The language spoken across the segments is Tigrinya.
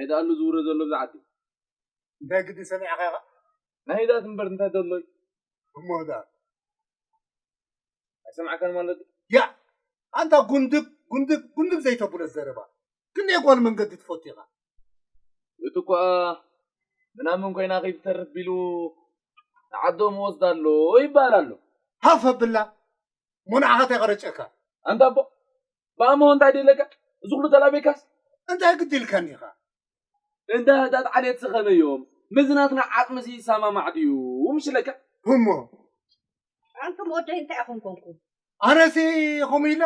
ደኣሉ ዝውረ ዘሎ ብዛ ዓዲ። እንታይ ግዲ ሰሚዕኻ ኢኻ? ናይ ህዳት እምበር እንታይ ደሎይ? እሞ ህዳት? ኣይሰምዓካን ማለት እዩ? ያ! ኣንታ ጉንድብ፣ ጉንድብ፣ ጉንድብ ዘይተብሎ ዘረባ። ክንደይ ጓል መንገዲ ትፈቱ ኢኻ? እቲ እኳ ምናምን ኮይና ከይትተርፍ ቢሉ ንዓዶም ወስዳ ኣሎ ይበሃል ኣሎ። ሃፍ ኣብላ። እሞ ንዓኻ እንታይ ቀረጨካ? ኣንታ ኣቦ፣ ብኣሞ እንታይ ደለካ? እዚ ኩሉ ተላቤካስ? እንታይ ግዲ ኢልካኒ ኢኻ? እንዳ ህዳት ዓሌት ዝኸመዮም፣ ምዝናትና ዓቕምሲ ይሰማማዕ ድዩ? ምሽለካ? እሞ ኣንቱም ወደይ እንታይ ኢኹም ኮንኩም? ኣነሲ ከምኡ ኢለ?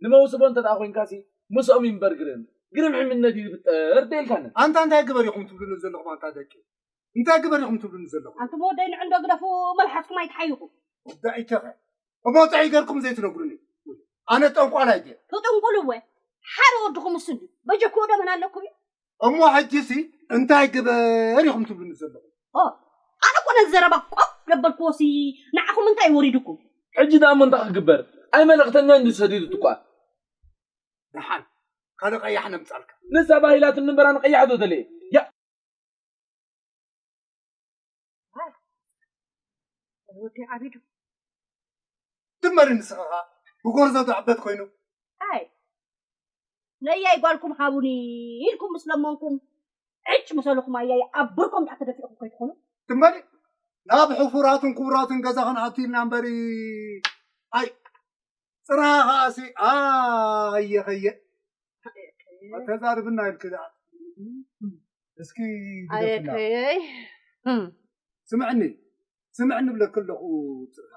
ንመውስቦ እንተ ደኣ ኮይንካሲ፣ ምስኦም ይንበር ግርም። ግርም ሕምነት እዩ ዝፍጠር ደልካኒ። ኣንታ እንታይ ግበር ኢኹም ትብሉኒ ዘለኹም ኣንታ ደቂ? እንታይ ግበር ኢኹም ትብሉኒ ዘለኹም? ኣንቱም ወደይ ንዕንዶ ግደፉ፣ መልሓስኩም ኣይትሓይኹ። ዳኢተኸ? እሞ እንታይ ገርኩም ዘይትነግሩኒ? ኣነ ጠንቋላይ ድየ? ትጥንቁሉ እወ። ሓደ ወድኹም እሱ እንድዩ። በጀክዎ ዶ መን ኣለኩም እዩ? እሞ ሕጂሲ እንታይ ግበር ኢኹም ትብሉኒ ዘለኹም? ኦ፣ ኣነ እኮ ነዚ ዘረባ ቆብ ዘበልክዎሲ ንዓኹም እንታይ ወሪድኩም? ሕጂ ደኣ እሞ እንታይ ክግበር? ኣይ መልእኽተኛ እንድዩ ሰዲዱ እኳ። ደሓን፣ ካልእ ቀያሕ ነምጻልካ። ንሳ ባሂላትኒ እምበር ኣነ ቀያሕ ዶ ደልየ? ያ! ወዲ ዓቢዱ። ድመሪ ንስኻ ብጎርዞ ዶ ዕበት ኮይኑ? ኣይ፣ ነያይ ጓልኩም ሃቡኒ ኢልኩም ምስ ለመንኩም፣ ዕጭ ምሰልኹም ኣያይ ኣብ ብርኮም ደኣ ተደፊእኹም ከይትኾኑ። ድመሪ ናብ ሕፉራትን ክቡራትን ገዛ ክንኣቱ ኢልና እምበሪ፣ ኣይ፣ ጽራ ኸኣሲ፣ ኣየ ኸየ። ኣተዛርብና ኢልክ ደኣ። እስኪ ግደፍና። ኣየከየይ። እም። ስምዕኒ፣ ስምዕኒ እብለኪ ኣለኹ ጽራ።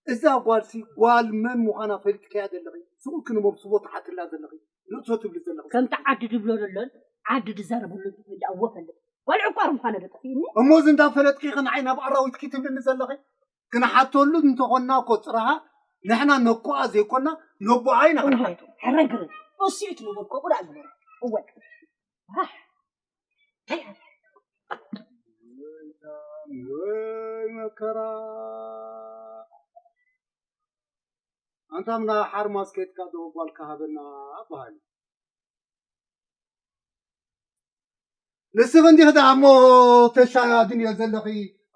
እዛ ጓልሲ ጓል መን ምዃና ፈሊጥክያ ዘለኺ? ስቑልኪ ንመብስቦ ትሓትላ ዘለኺ? ንእቶ ትብሊ ዘለኺ? ከምቲ ዓዲ ድብሎ ዘሎን ዓዲ ድዛረበሉን ትብል ደኣ እወ ፈልጥ። ጓል ዕቋር ምዃና ዶ ጠፊእኒ? እሞ እዚ እንዳፈለጥኪ ኢኺ ንዓይ ናብ ኣራዊትኪ ትብልኒ ዘለኺ? ክንሓተሉ እንተኾንና እኮ ጽራሃ ንሕና ነኮኣ ዘይኮና ነቦኣ ኢና እወ፣ ክንሓቶ። ሕራይ ግርም። እሱ እዩ እቲ ነገር ከምኡ ደኣ ዝበለ። እወ። ኣህ። እንታይ ኣለ? ወይ መከራ። ኣንታ ምና ሓርማዝ ኬድካ ዶ ጓልካ ሃበና በሃሊ። ንስኺ እንዲኺ ደኣ እሞ ተሻጋድንዮ ዘለኺ፣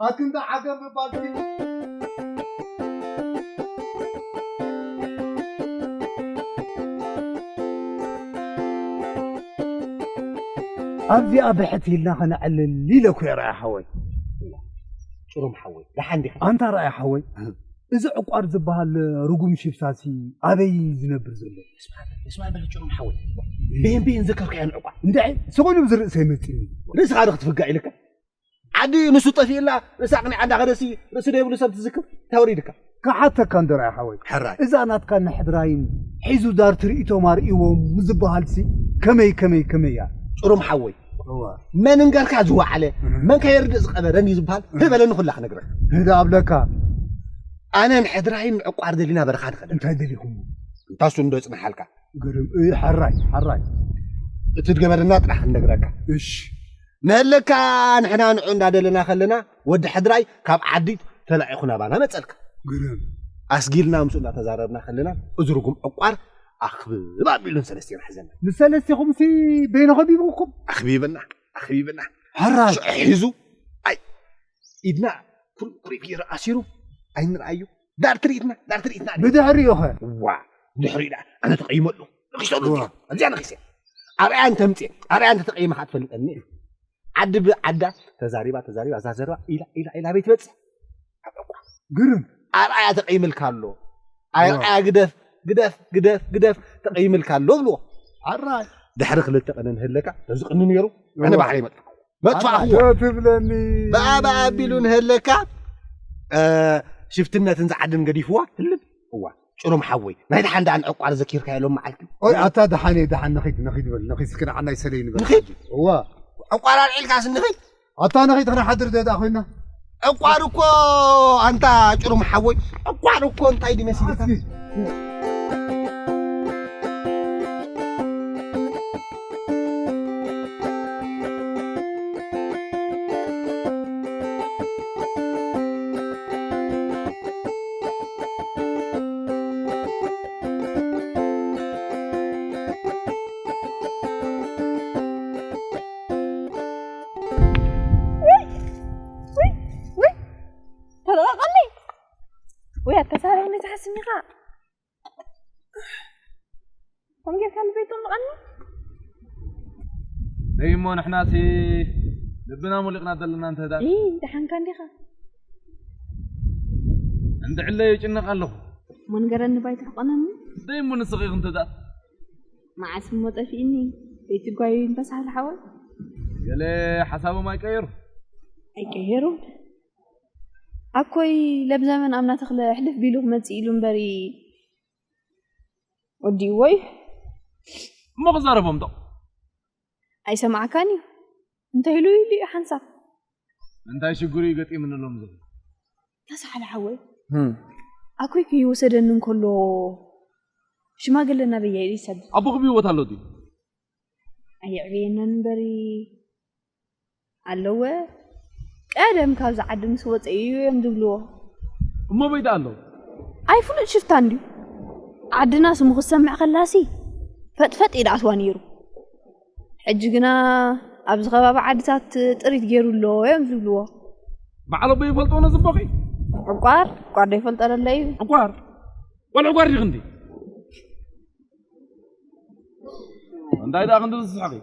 ኣብ ክንዲ ዓገብ ምባል ድዩ? ኣብዚኣ ብሕት ኢልና ኸነዕልል ኢለ እኮ እየ፣ ርኣያ ሓወይ። ጭሩም ሓወይ፣ ደሓን ዲኻ? ኣንታ ርኣያ ሓወይ፣ እህ። እዚ ዕቋር ዝበሃል ርጉም ሽፍታሲ ኣበይ ዝነብር ዘሎ? እስማ፣ እስማ በል ጭሩም ሓወይ። ብሄን ብሄን ዘከርካዮ ንዕቋር። እንድዒ፣ ስቕ ኢሉ ብዚ ርእሰይ መጺኒ። ርእስኻ ዶ ክትፍጋእ ኢልካ? ዓዲ ንሱ ጠፊእላ፣ ርእሳ ኣቕኒዓ እንዳኸደሲ፣ ርእሲ ዘይብሉ ሰብ ትዝክር? እንታይ ወሪድካ? ክሓተካ እንዶ ርኣያ ሓወይ። ሕራይ። እዛ ናትካ ንሕድራይን ሒዙ ዳር ትርኢቶም ኣርእዎም ዝበሃልሲ ከመይ፣ ከመይ፣ ከመይ እያ? ጭሩም ሓወይ። እዋ። መን እንገርካ ዝወዓለ፣ እህ። መን ከየርድእ ዝቐበረን እዩ ዝበሃል። እህ። ህበለኒ ኩላ ክነግረካ። ህዳ ኣብለካ። ኣነ ንሕድራይን ንዕቋር ደሊና በረኻ ንኸደ። እንታይ ደሊኹም? እንታሱ እንዶ ጽንሓልካ። ግርም፣ እ፣ ሓራይ፣ ሓራይ። እቲ ዝገበረና ጥራሕ ክንነግረካ። እሺ። ንህለካ ንሕና ንዑ እንዳደለና ከለና፣ ወዲ ሕድራይ ካብ ዓዲ ተላኢኹ ናባና መጸልካ። ግርም። ኣስጊልና ምስኡ እንዳተዛረብና ከለና፣ እዚ ርጉም ዕቋር ኣኽብብ ኣቢሉን ሰለስቴና ሒዘና። ንሰለስቴኹምሲ በይኑ ኸቢብኩም? ኣኽቢብና፣ ኣኽቢብና። ሓራይ። ሽዑ ሒዙ፣ ኣይ፣ ኢድና ኩል-፣ ኩሪፍ ገይሩ ኣሲሩ፣ ኣይንርኣዩ። ዳር ትርኢትና፣ ዳር ትርኢትና። ብድሕሪኡ ኸ? ዋ፣ ድሕሪኡ ደኣ ኣነ ተቐይመሉ። ነኺሰሉ ዋ። እዚኣ ነኺሰ። ኣርኣያ እንተምጽእ፣ ኣርኣያ እንተ ተቐይመ ኸኣ ትፈልጠኒ። ዓዲ ብዓዳ ተዛሪባ፣ ተዛሪባ፣ እዛ ዘረባ ኢላ፣ ኢላ፣ ኢላ ኣበይ ትበጽሕ? ኣብ ዕቋር። ግርም። ኣርኣያ ተቐይምልካ ኣሎ። ኣርኣያ ዋ። ግደፍ፣ ግደፍ፣ ግደፍ፣ ግደፍ ተቐይምልካ ኣሎ ብልዎ። ኣራይ። ድሕሪ ክልተ ቀነ ንህለካ፣ ተዝቕኒ ነይሩ፣ ኣነ ዋ። ባሕሪ መጥፋ። መጥፋእዎ። ኣታ ትብለኒ። ብኣ ብኣ ኣቢሉ ንህለካ፣ እ፣ ሽፍትነትን ዝዓድን ገዲፍዋ፣ ህልም። እዋ፣ ጭሩም ሓወይ፣ ናይ ደሓን ደኣ ንዕቋር ዘኪርካዮ ሎም መዓልቲ። ኦይ፣ ኣታ ደሓን እየ፣ ደሓን ንኺድ፣ ንኺድ በል፣ ንኺድ እስኪ ንዓናይ ሰለይ ንበል። ንኺድ? እዋ። ዕቋር ኣልዒልካስ ንኺድ? ኣታ ንኺድ ክንሓድር ደኣ ኮይና። ዕቋር እኮ፣ ኣንታ ጭሩም ሓወይ፣ ዕቋር እኮ እንታይ ድዩ መሲልካ? እስኪ። ስሚኻ ከም ጌርካ ልበይ ጠምቐኒ። ደይ እሞ ንሕናሲ ልብና ሞሊቕና ዘለና እንተ ደኣ። እ፣ ደሓንካ እንዲኻ? እንድዕለ ይጭነቕ ኣለኹ። እሞ ንገረኒ ባይ ትሕቆነኒ? ደይ እሞ ንስኺ እንተ ደኣ። መዓስ እሞ ጠፊእኒ? ዘይትጓዩ እንተሳህል ሓወይ። ገለ ሓሳቦም ኣይቀየሩ? ኣይቀየሩን። ኣኮይ ለብዘመን ኣምና ተኽለ ሕልፍ ቢሉ ክመጽእ ኢሉ እምበሪ ወዲእዎ እዩ። እሞ ክዛረቦም ዶ? ኣይሰማዕካን እዩ። እንታይ ኢሉ ኢሉ እዩ ሓንሳብ። እንታይ ሽግሩ እዩ ገጢምንሎም ዘሎ? ተሳሕለ ሓወይ። ህም። ኣኮይ ከይወሰደኒ እንከሎ ሽማግለ ናበይ ይሰድ? ኣቦኺ ብህይወት ኣሎ ድዩ? ኣየዕብየናን እምበሪ ኣለወ። ቀደም ካብዚ ዓዲ ምስ ወፀ እዩ እዮም ዝብልዎ። እሞ በይታ ኣሎ? ኣይፍሉጥ ሽፍታ እንድዩ። ዓድና ስሙ ክሰምዕ ከላሲ ፈጥፈጥ እዩ ዝኣትዋ ነይሩ። ሕጂ ግና ኣብዚ ከባቢ ዓድታት ጥሪት ገይሩ ኣሎ እዮም ዝብልዎ። በዓል ኣቦ ይፈልጦ ነዚ ኣቦኺ? ዕቋር፣ ዕቋር ዶ ይፈልጦ ደሎ እዩ? ዕቋር? ጓል ዕቋር ዲኺ እንዲ? እንታይ ደኣ ክንዲ ዝስሕቂ?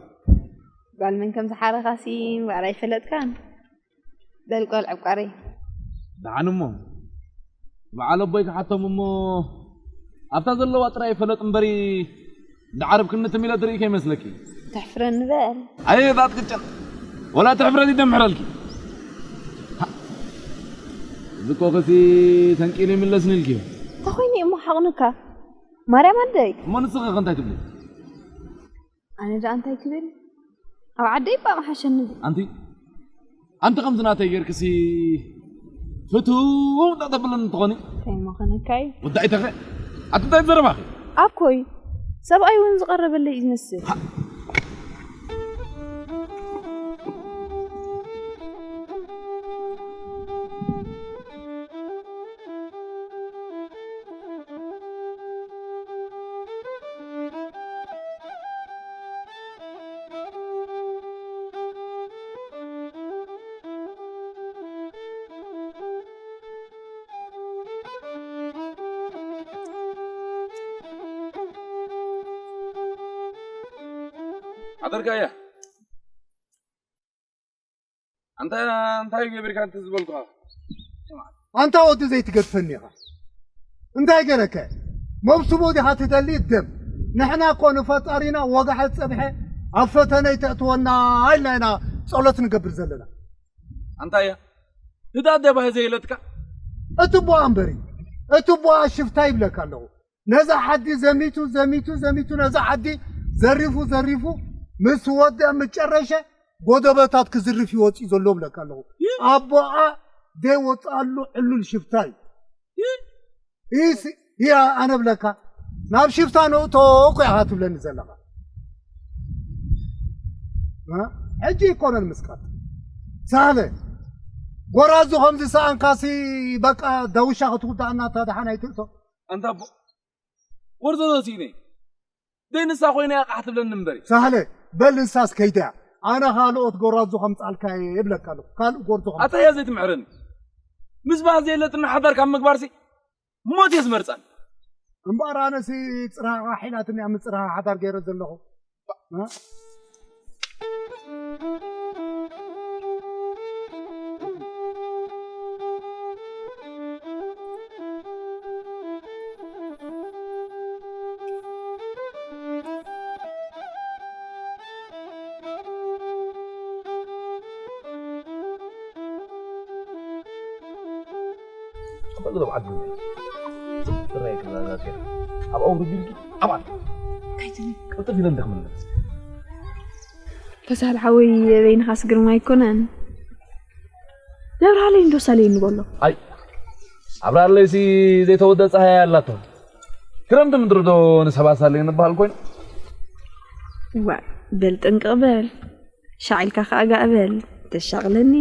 ጓል መን ከም ዝሓረኻሲ እምበኣር ኣይፈለጥካን። በል ጓል ዕቋረይ። ደሓን እሞ፣ በዓል ኣቦይ ክሓቶም እሞ፣ ኣብታ ዘለዋ ጥራይ ይፈለጥ እምበሪ፣ እንዳ ዓረብክኒ ትም ኢለ ትርኢ ከይመስለኪ። ተሕፍረኒ በል። ኣየ፣ እዛ ትቅጨን። ወላ ትሕፍረኒ ደምሕረልኪ። ሃ፣ እዚ እኮ ከሲ ተንቂሉ ይምለስኒ ኢልኪ። እንታይ ኮይኑ እሞ ሓቕንካ? ማርያም ኣደይ። እሞ ንስኺ ከ እንታይ ትብሊ? ኣነ ደኣ እንታይ ክብል? ኣብ ዓደይ እባ ምሓሸኒ። ኣንቲ፣ ኣንቲ ከምዚ ናተይ ጌርክሲ ፍትው እንዳ ተብለኒ ትኾኒ? እንታይ ምኾነካይ? ወዳኢተኸ? ኣቲ እንታይ ዘረባኺ? ኣኮይ፣ ሰብኣይ እውን ዝቐረበለይ እዩ ዝመስል። ሃ። ሓደርካያ? ኣንታ እንታይ ገቢርካ እንተ ዝበልኩኻ? ኣንታ ወዲ ዘይትገድፈኒ ኢኻ። እንታይ ገረከ? መብስቦ ዲኻ ትደሊ? ደም። ንሕና እኮ ንፈጣሪና ወጋሐ ጸብሐ ኣብ ፈተነ ይተእትወና ኢልና ኢና ጸሎት ንገብር ዘለና። ኣንታ እያ ህዳ ደባህ ዘየለትካ? እቲ ቦኣ እምበሪ፣ እቲ ቦኣ ሽፍታ ይብለካ ኣለኹ። ነዛ ዓዲ ዘሚቱ፣ ዘሚቱ፣ ዘሚቱ፣ ነዛ ዓዲ ዘሪፉ፣ ዘሪፉ፣ ምስ ወደ መጨረሸ ጎደበታት ክዝርፍ ይወፅእ ዘሎ ብለካ ኣለኹ። ይህ ኣቦኣ ዘይወፅኣሉ ዕሉል ሽፍታ እዩ። ይህ ይህ ሲ-፣ ያ ኣነ ብለካ፣ ናብ ሽፍታ ንእቶ እኮ ኢኻ ትብለኒ ዘለኻ። እ? ሕጂ ይኮነን ምስካት። ሳለ፣ ጎራዙ ከምዚ ሰኣንካሲ፣ በቃ ዳውሻ ክትውዳእና እታ ደሓን ኣይትእቶ። ኣንታ ኣቦ፣ ጎርዞ ዶ ስኢነ? ደይ ንሳ ኮይና እያ ቃሕ ትብለኒ እምበሪ። ሳህለ፣ በል ንሳስ ከይዳ እያ። ኣነ ካልኦት ጎራዙ ከምጻልካ እየ ይብለካ ኣለኹ። ካልእ ጎርዞ ከም ኣታ እያ ዘይትምሕረኒ። ምስ ባህ ዘየለትና ሓዳር ካብ ምግባርሲ ሞት እየ ዝመርጻን። እምበኣር ኣነሲ ጽራኻ ሒላትኒ እያ ምጽራኻ ሓዳር ገይረ ዘለኹ። እ? ክበል ዶ ዓዲ ጥራይ ክዛዛት እያ። ኣብ ኣውርድ ኢልኪ ኣብኣ እንታይ ትብል? ቅልጥፍ ኢለ እንደ ክምለስ። ተሳል ሓወይ በይንኻስ ግርማ ኣይኮነን። ነብርሃለይ እንዶ ሳለይ ንበሎ። ኣይ ኣብርሃለይሲ ዘይተወደ ፀሃይ ኣላቶ። ክረምቲ ምድሪ ዶ ንሰባት ሳለይ ንበሃል ኮይኑ? ዋ በል ጥንቅቕ በል። ሻዕ ኢልካ ከኣ ጋእ በል። ተሻቕለኒ።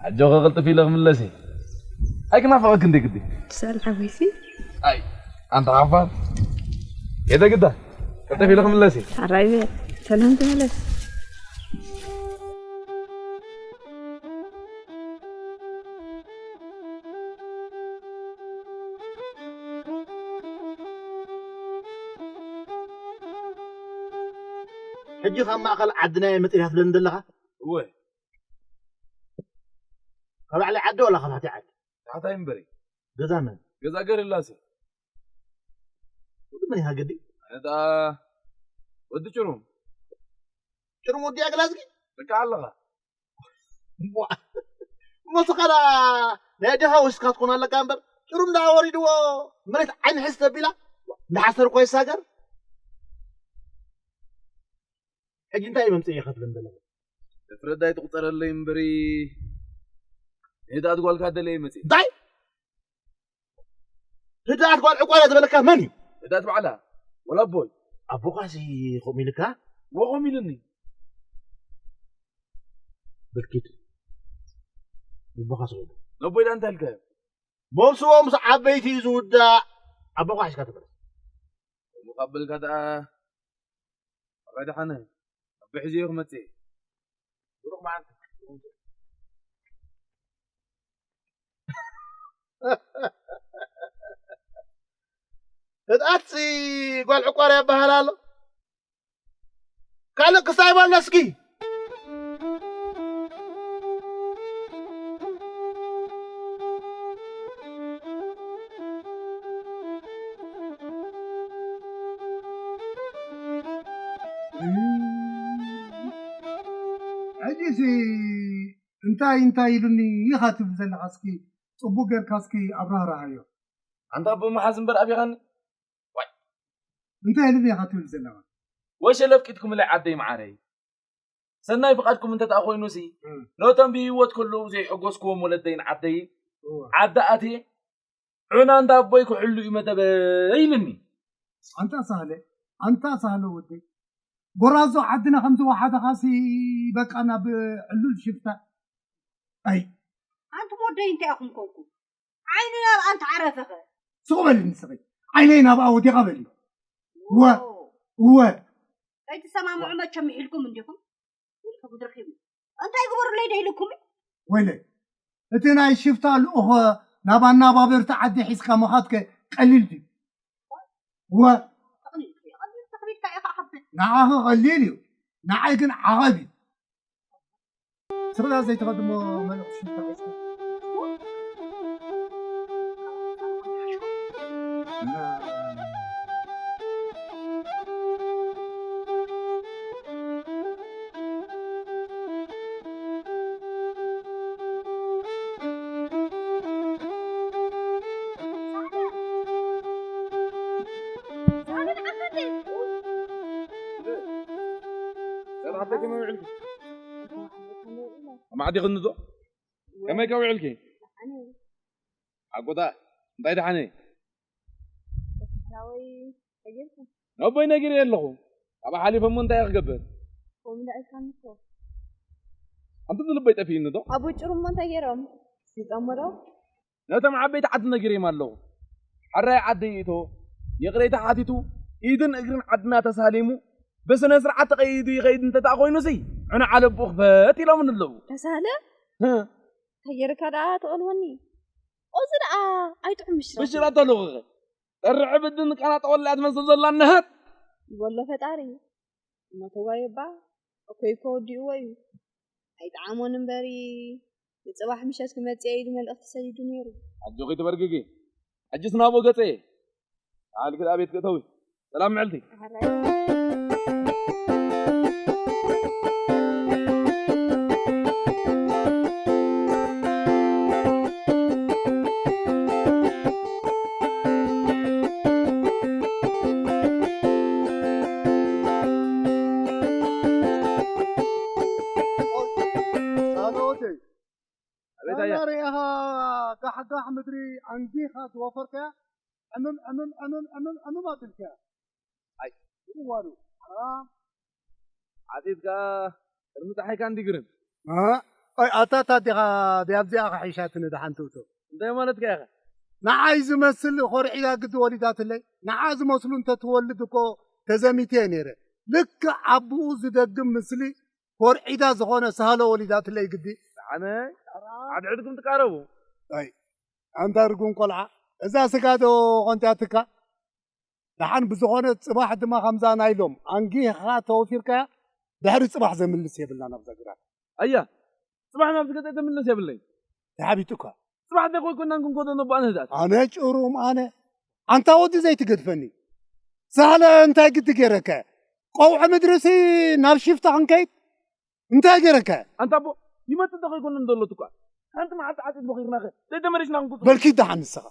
ኣጆኺ ቅልጥፍ ኢለ ክምለስ እየ። ኣይክናፍቐኪ እንደ ግዲ። ተሳል ሓወይሲ። ኣይ ኣንታ ዓፋር። የደ ግዳ። ቅልጥፍ ኢለ ክምለስ እየ። ሓራይ በል። ሰላም ተመለስ። ሕጂ ካብ ማእኸል ዓድና እየ መፂእካ ትብለኒ ዘለኻ? እወ። ካብ ላዕሊ ዓዲ ዋላ ካብ ታሕቲ ዓዲ? ታሕታይ እምበሪ። ገዛ መን? ገዛ ገርላሴ። ወዲ መን ኢኻ ገዲ? ኣነታ ወዲ ጭሩም። ጭሩም ወዲ ኣግላዝጊ? በቃ ኣለኻ። ሞስኻ ደኣ ናይ ድኻ ወስካ ትኾን ኣለካ እምበር፣ ጭሩም ደኣ ወሪድዎ መሬት ዓይኒ ሕዝ ተቢላ፣ እንዳሓሰር እኮ ይሳገር። ሕጂ እንታይ መምፅእ እየ ከትብል ዘለኹ? ፍረዳ ኣይትቁፀረለይ እምበሪ፣ ንህድኣት ጓልካ ደለየ መፅእ። እንታይ? ህድኣት ጓል ዕቋር እያ ዝበለካ መን እዩ? ህድኣት ባዕላ፣ ወላ ኣቦይ። ኣቦኻሲ ከምኡ ኢልካ? ወ ከምኡ ኢሉኒ። በል ኪድ። ኣቦኻ ስቕ ኢሉ። ነቦይ ደኣ እንታይ ኢልካዮ? መብስዎ ምስ ዓበይቲ እዩ ዝውዳእ። ኣቦኻ ሒዝካ ተመለስ። ከምኡ ካብ በልካ ደኣ፣ ኣባይ ደሓነ፣ ኣቦይ ሒዘዮ ክመጽእ እየ። ብሩኽ መዓልቲ። ህድኣትሲ ጓል ዕቋር እያ ይበሃል ኣሎ። ካልእ ክስታይ በሎ እስኪ። ሕጂሲ እንታይ እንታይ ኢሉኒ ኢኻ ትብል ዘለኻ? እስኪ ጽቡቕ ጌርካ እስኪ ኣብራህርሃዮ። ኣንታ ኣቦ መሓዝ እምበር ኣቢኻኒ። ዋይ። እንታይ ኢሉኒ ኢኻ ትብል ዘለኻ? ወሸለፍ ቂትኩምለይ ዓደይ መዓረይ። ሰናይ ፍቓድኩም እንተ ደኣ ኮይኑሲ፣ እም። ነቶም ብህይወት ከለዉ ዘይሐጎስክዎም ወለደይን ዓደይን፣ እወ። ዓዲ ኣትየ፣ ዑና እንዳ ኣቦይ ክሕሉ እዩ መደበ ኢሉኒ። ኣንታ ሳህለ፣ ኣንታ ሳህለ ወደይ። ጎራዞ ዓድና ከም ዝወሓደኻሲ በቃ ናብ ዕሉል ሽፍታ። ኣይ። ኣንቱም ወደይ እንታይ ኢኹም ኮንኩም? ዓይኑ ናብኣ እንተዓረፈኸ? ስቕ በሊ ንስኺ። ዓይነይ ናብኣ ወዲቓ በሊ። እወ። ዋው። እወ። ከይትሰማምዑ መቸም ምሒልኩም እንዲኹም። ውልቅኹም ትረኺቡ። እንታይ ግበሩለይ ዶ ኢልኩም? ወይለይ። እቲ ናይ ሽፍታ ልኡኽ ናብ ኣናባበርቲ ዓዲ ሒዝካ ምኻድከ ቀሊል ድዩ? እወ። ተቕሊል እዩ። ቀሊል ተኽሊልካ ኢኻ ከብድ። ንዓኺ ቀሊል እዩ። ንዓይ ግን ዓቐብ እዩ። ስቕላ ዘይተቐድሞ መልእኽቲ ሽፍታ ሒዝካ። ሰላም ዓደይ ከመይ ውዕልኪ? ከመይ ውዒልኪ? ከመይ ከ ውዕልኪ? ኣጎታ እንታይ ደሓነ? ሓወይ፣ ከየልኩ። ነቦይ ነጊረ ኣለኹ። ካብ ሓሊፎም እንታይ ክገብር? ከምኡ ኢልካኒ እኮ። ኣንቲ ልበይ ጠፊእኒ ዶ? ኣቦ ጭሩሞ እንታይ ገይሮም? ሲጠሞ ዶ? ነቶም ዓበይቲ ዓዲ ነጊረዮም ኣለኹ። ሕራይ ዓዲ ይእቶ፣ ይቕሬታ ሓቲቱ፣ ኢድን እግርን ዓድና ተሳሊሙ፣ ብስነ ስርዓት ተቐይዱ ይኸይድ እንተ ደኣ ኮይኑሲ፣ ዕነ ዓለብኡ ክፈት ኢሎምኒ ኣለዉ። ተሳለ? ህ። እንታይ ጌርካ ደኣ ትቐልወኒ? ኦዚ ደኣ ኣይጥዑም ምሽራት። ምሽራት ኣለኹ። ጠርዐ ብድን ቃና ጠወላ እያ ትመስል ዘላ እነሀት። ይበሎ ፈጣሪ። እሞ ተጓየባ እኮ እኮ ወዲእዎ እዩ። ኣይጠዓሞን እምበሪ፣ ንጽባሕ ምሸት ክመጽእ ኢሉ መልእኽቲ ሰዲዱ ነይሩ። ኣጆኺ ትበርግጊ። ሕጅስ ናቦ ገጸ። ኣልክ ኣብ ቤት ክእተዊ። ሰላም ምዕልቲ። ሳሎተይ፣ ኣቤት ኣያ። ኣና ርኢኻ ጋሕጋሕ ምድሪ ኣንጊኻ ዝወፈርካያ፣ ዕምም፣ ዕምም፣ ዕምም፣ ዕምም፣ ዕምም ኣቢልካያ። ኣይ። እዋኑ፣ ሓራም። ዓጺድካ ቅድሚ ጸሓይካ እንዲግርም። እ? ኣይ፣ ኣታ፣ ኣታ ዲኻ፣ ዲያብዚኣ ኸሒሻትኒ ደሓን ትእቶ። እንታይ ማለትካ ኢኻ? ንዓይ ዝመስል ኾርዒዳ ግዲ ወሊዳትለይ። ንዓ ዝመስሉ እንተትወልድ እኮ ተዘሚተ እየ ነይረ። ልክዕ ኣቡኡ ዝደግም ምስሊ ኮርዒዳ ዝኾነ ሳህለ ወሊዳትለይ ግዲ። ኣነ ዓድዕድኩም ትቃረቡ። ኣይ፣ ኣንታ ርጉም ቆልዓ፣ እዛ ስጋ ዶ ኾንቲያትካ? ደሓን ብዝኾነ ጽባሕ ድማ ከምዛ ናይሎም ኣንጊኻ ተወፊርካያ ድሕሪ ጽባሕ ዘምልስ የብልና ናብዛ ግራት። ኣያ፣ ጽባሕ ናብዚ ገጸይ ተምልስ የብለይ። ተሓቢጡካ። ጽባሕ እንተ ኮይኮናን ክንኮዶ ነቦ ኣነ ህድኣት። ኣነ ጭሩም ኣነ። ኣንታ ወዲ ዘይትገድፈኒ። ሳህለ እንታይ ግዲ ገይረከ? ቀውዒ ምድርሲ ናብ ሽፍታ ክንከይድ? እንታይ ገይረከ? ኣንታ ኣቦ፣ ይመጽእ እንተ ኮይኮነን ዘሎ ትኳ። ሓንቲ መዓልቲ ዓጺድ ቦኺርናኸ? ዘይተመሪሽና ክንኩጽ። በል ኪድ ደሓን ንስኻ።